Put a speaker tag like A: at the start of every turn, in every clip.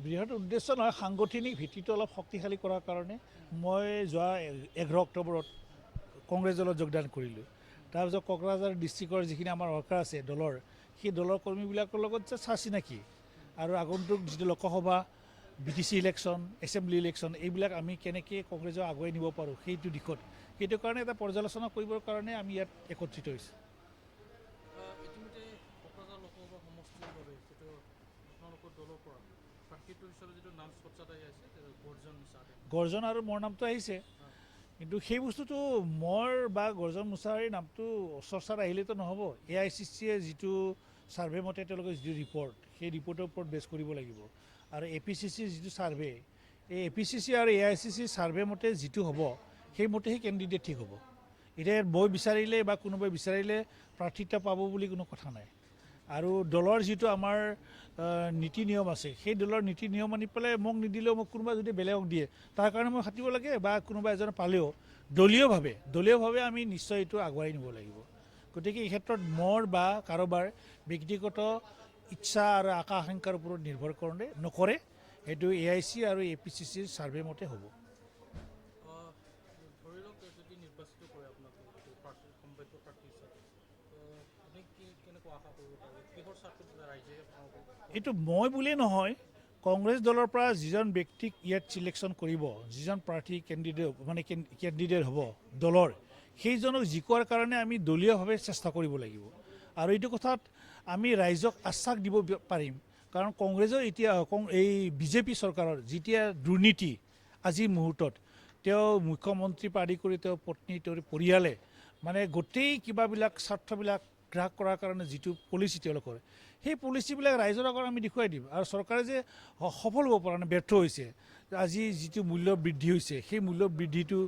A: বৃহৎ উদ্দেশ্য নহয়, সাংগঠনিক ভিত্তিটো অলপ শক্তিশালী কৰাৰ কাৰণে মই যোৱা 11 অক্টোবৰত কংগ্ৰেছ দলত যোগদান কৰিলোঁ। তাৰপিছত কোকৰাঝাৰ ডিষ্ট্ৰিক্টৰ যিখিনি আমাৰ ৱৰ্কাৰ আছে দলৰ, সেই দলৰ কৰ্মীবিলাকৰ লগত যে চা চিনাকি আৰু আগন্তুক যিটো Lok Sabha, BTC election, assembly election, এইবিলাক আমি কেনেকৈ কংগ্ৰেছক আগুৱাই নিব পাৰোঁ সেইটো দিশত, সেইটো কাৰণে এটা পৰ্যালোচনা কৰিবৰ কাৰণে আমি ইয়াত একত্ৰিত হৈছোঁ।
B: ইতিমধ্যে কোকৰাঝাৰ লোকসভা সমষ্টিৰ বাবে যিটো আপোনালোকৰ দলৰ পৰা প্ৰাৰ্থিত্ব হিচাপে যিটো নাম চৰ্চাত আহি আছে, গৰ্জন মুছাহাৰী।
A: গৰ্জন আৰু মোৰ নামটো আহিছে, কিন্তু সেই বস্তুটো মোৰ বা গৰ্জন মুছাহাৰীৰ নামটো চৰ্চাত আহিলেতো নহ'ব। এআইচিচিয়ে যিটো ছাৰ্ভে মতে তেওঁলোকে যিটো ৰিপৰ্ট, সেই ৰিপৰ্টৰ ওপৰত বেছ কৰিব লাগিব। আৰু এপিচিচিৰ যিটো ছাৰ্ভে, এই এপিচিচি আৰু এআইচিচিৰ ছাৰ্ভে মতে যিটো হ'ব, সেইমতে সেই কেণ্ডিডেট ঠিক হ'ব। এতিয়া মই বিচাৰিলে বা কোনোবাই বিচাৰিলে প্ৰাৰ্থিত্ব পাব বুলি কোনো কথা নাই। আৰু দলৰ যিটো আমাৰ নীতি নিয়ম আছে, সেই দলৰ নীতি নিয়ম মানি পেলাই মোক নিদিলেও মোক কোনোবা যদি বেলেগক দিয়ে, তাৰ কাৰণে মই খাটিব লাগে বা কোনোবা এজন পালেও দলীয়ভাৱে আমি নিশ্চয় এইটো আগুৱাই নিব লাগিব। গতিকে এই ক্ষেত্ৰত মোৰ বা কাৰোবাৰ ব্যক্তিগত ইচ্ছা আৰু আশা আকাংক্ষাৰ ওপৰত নিৰ্ভৰ কৰে নকৰে, সেইটো এআইচি আৰু এপিচিচিৰ ছাৰ্ভে মতে হ'ব।
B: ধৰি লওক, যদি নিৰ্বাচিত কৰে আপোনাক যিটো প্ৰাৰ্থী, সম্ভাৱ্য প্ৰাৰ্থী হিচাপে, আপুনি কি কেনেকুৱা আশা কৰিব পাৰে, কিহৰ স্বাৰ্থত ৰাইজে আপোনালোকক?
A: এইটো মই বুলিয়েই নহয়, কংগ্ৰেছ দলৰ পৰা যিজন ব্যক্তিক ইয়াত চিলেকশ্যন কৰিব, যিজন প্ৰাৰ্থী কেণ্ডিডেট, মানে কেণ্ডিডেট হ'ব দলৰ, সেইজনক জিকোৱাৰ কাৰণে আমি দলীয়ভাৱে চেষ্টা কৰিব লাগিব। আৰু এইটো কথাত আমি ৰাইজক আশ্বাস দিব পাৰিম, কাৰণ কংগ্ৰেছৰ এতিয়া এই বিজেপি চৰকাৰৰ যেতিয়া দুৰ্নীতি আজিৰ মুহূৰ্তত তেওঁ মুখ্যমন্ত্ৰী পৰা আদি কৰি তেওঁৰ পত্নী, তেওঁৰ পৰিয়ালে মানে গোটেই কিবাবিলাক স্বাৰ্থবিলাক গ্ৰাস কৰাৰ কাৰণে যিটো পলিচি তেওঁলোকৰ, সেই পলিচিবিলাক ৰাইজৰ আগত আমি দেখুৱাই দিম। আৰু চৰকাৰে যে সফল হ'ব পৰা নাই, ব্যৰ্থ হৈছে, আজি যিটো মূল্য বৃদ্ধি হৈছে, সেই মূল্য বৃদ্ধিটো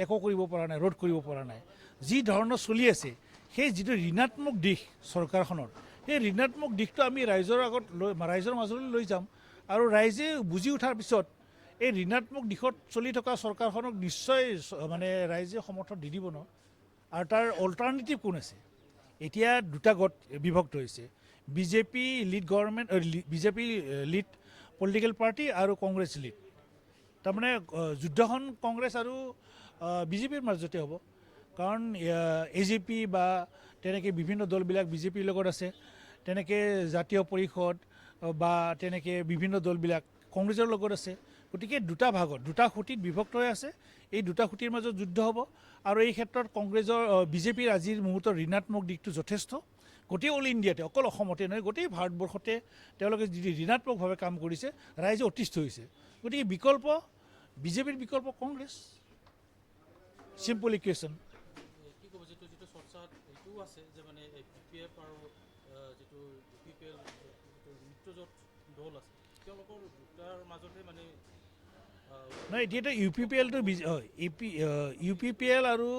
A: একো কৰিব পৰা নাই, ৰোধ কৰিব পৰা নাই, যি ধৰণৰ চলি আছে, সেই যিটো ঋণাত্মক দিশ চৰকাৰখনৰ, সেই ঋণাত্মক দিশটো আমি ৰাইজৰ আগত লৈ, ৰাইজৰ মাজলৈ লৈ যাম। আৰু ৰাইজে বুজি উঠাৰ পিছত এই ঋণাত্মক দিশত চলি থকা চৰকাৰখনক নিশ্চয় মানে ৰাইজে সমৰ্থন দি দিব ন। আৰু তাৰ অল্টাৰনেটিভ কোন আছে? এতিয়া দুটা গোট বিভক্ত হৈছে, BJP lead government, BJP lead political party আৰু কংগ্ৰেছ লিড। তাৰমানে যুদ্ধখন কংগ্ৰেছ আৰু বিজেপিৰ মাজতে হ'ব, কাৰণ এজেপি বা তেনেকৈ বিভিন্ন দলবিলাক বিজেপিৰ লগত আছে, তেনেকৈ জাতীয় পৰিষদ বা তেনেকৈ বিভিন্ন দলবিলাক কংগ্ৰেছৰ লগত আছে। গতিকে দুটা ভাগত, দুটা সুঁতিত বিভক্ত হৈ আছে। এই দুটা সুঁতিৰ মাজত যুদ্ধ হ'ব। আৰু এই ক্ষেত্ৰত কংগ্ৰেছৰ, বিজেপিৰ আজিৰ মুহূৰ্তত ঋণাত্মক দিশটো যথেষ্ট। গোটেই অল ইণ্ডিয়াতে, অকল অসমতে নহয়, গোটেই ভাৰতবৰ্ষতে তেওঁলোকে যি ঋণাত্মকভাৱে কাম কৰিছে, ৰাইজে অতিষ্ঠ হৈছে। গতিকে বিকল্প, বিজেপিৰ বিকল্প কংগ্ৰেছ, চিম্পল ইকুৱেশ্যন।
B: কি ক'ব, যিটো চৰ্চাত এইটোও আছে যে মানে বিপিএফ আৰু যিটো ইউপিপিএল, যিটো মিত্ৰজোঁট দল আছে, তেওঁলোকৰ দুটাৰ মাজতে মানে
A: নহয়, এতিয়াতো ইউপিপিএলটো ইউপিপিএল আৰু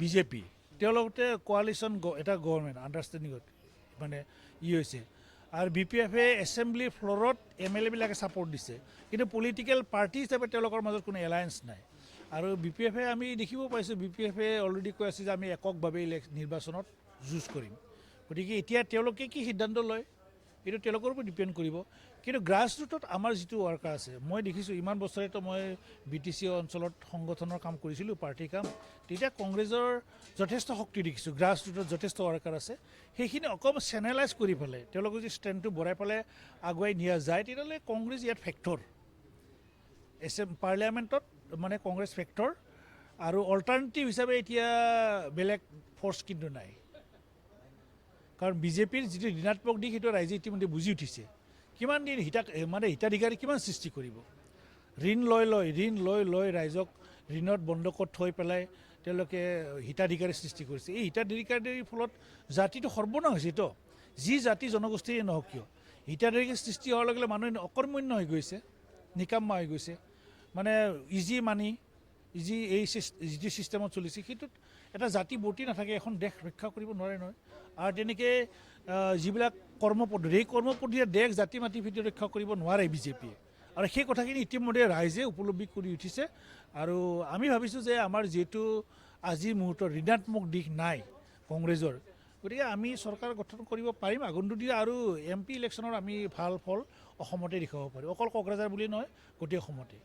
A: বিজেপি তেওঁলোকতে কোৱালিশ্যন এটা গভৰ্ণমেণ্ট আণ্ডাৰষ্টেণ্ডিঙত মানে ই হৈছে। আৰু বিপিএফে এছেম্বলি ফ্ল'ৰত এমএলএবিলাকে ছাপৰ্ট দিছে, কিন্তু পলিটিকেল পাৰ্টি হিচাপে তেওঁলোকৰ মাজত কোনো এলায়েন্স নাই। আৰু বিপিএফে, আমি দেখিব পাইছোঁ, বিপিএফে অলৰেডি কৈ আছে যে আমি এককভাৱে নিৰ্বাচনত যুঁজ কৰিম। গতিকে এতিয়া তেওঁলোকে কি সিদ্ধান্ত লয়, এইটো তেওঁলোকৰ ওপৰত ডিপেণ্ড কৰিব। কিন্তু গ্ৰাছ ৰুটত আমাৰ যিটো ৱৰ্কাৰ আছে, মই দেখিছোঁ, ইমান বছৰেতো মই বিটিচি অঞ্চলত সংগঠনৰ কাম কৰিছিলোঁ, পাৰ্টীৰ কাম, তেতিয়া কংগ্ৰেছৰ যথেষ্ট শক্তি দেখিছোঁ। গ্ৰাছ ৰুটত যথেষ্ট ৱৰ্কাৰ আছে। সেইখিনি অকণমান চেনেলাইজ কৰি পেলাই তেওঁলোকৰ যদি ষ্ট্ৰেংথটো বঢ়াই পেলাই আগুৱাই নিয়া যায়, তেতিয়াহ'লে কংগ্ৰেছ ইয়াত ফেক্টৰ, এছ এম পাৰ্লিয়ামেণ্টত মানে কংগ্ৰেছ ফেক্টৰ। আৰু অল্টাৰনেটিভ হিচাপে এতিয়া বেলেগ ফ'ৰ্চ কিন্তু নাই, কাৰণ বিজেপিৰ যিটো ঋণাত্মক দিশ, সেইটো ৰাইজে ইতিমধ্যে বুজি উঠিছে। কিমান দিন মানে হিতাধিকাৰী কিমান সৃষ্টি কৰিব? ঋণ লৈ লৈ, ঋণ লৈ লৈ ৰাইজক ঋণত বন্ধকত থৈ পেলাই তেওঁলোকে হিতাধিকাৰী সৃষ্টি কৰিছে। এই হিতাধিকাৰীৰ ফলত জাতিটো সৰ্বনাশ হৈছেতো। যি জাতি জনগোষ্ঠীয়ে নহওক কিয়, হিতাধিকাৰী সৃষ্টি হোৱাৰ লগে লগে মানুহ অকৰ্মণ্য হৈ গৈছে, নিকাম্মা হৈ গৈছে। মানে ইজি মানি ইজি এই যিটো ছিষ্টেমত চলিছে, সেইটোত এটা জাতি বৰ্তি নাথাকে, এখন দেশ ৰক্ষা কৰিব নোৱাৰে নহয়। আৰু তেনেকৈ যিবিলাক কৰ্ম পদ্ধতি, সেই কৰ্ম পদ্ধতিয়ে দেশ, জাতি, মাটি, ভেটি ৰক্ষা কৰিব নোৱাৰে বিজেপিয়ে। আৰু সেই কথাখিনি ইতিমধ্যে ৰাইজে উপলব্ধি কৰি উঠিছে। আৰু আমি ভাবিছোঁ যে আমাৰ যিহেতু আজিৰ মুহূৰ্তত ঋণাত্মক দিশ নাই কংগ্ৰেছৰ, গতিকে আমি চৰকাৰ গঠন কৰিব পাৰিম আগন্তুক দিনত আৰু এম পি ইলেকশ্যনৰ আমি ভাল ফল অসমতে দেখুৱাব পাৰিম, অকল কোকৰাঝাৰ বুলি নহয়, গোটেই অসমতে।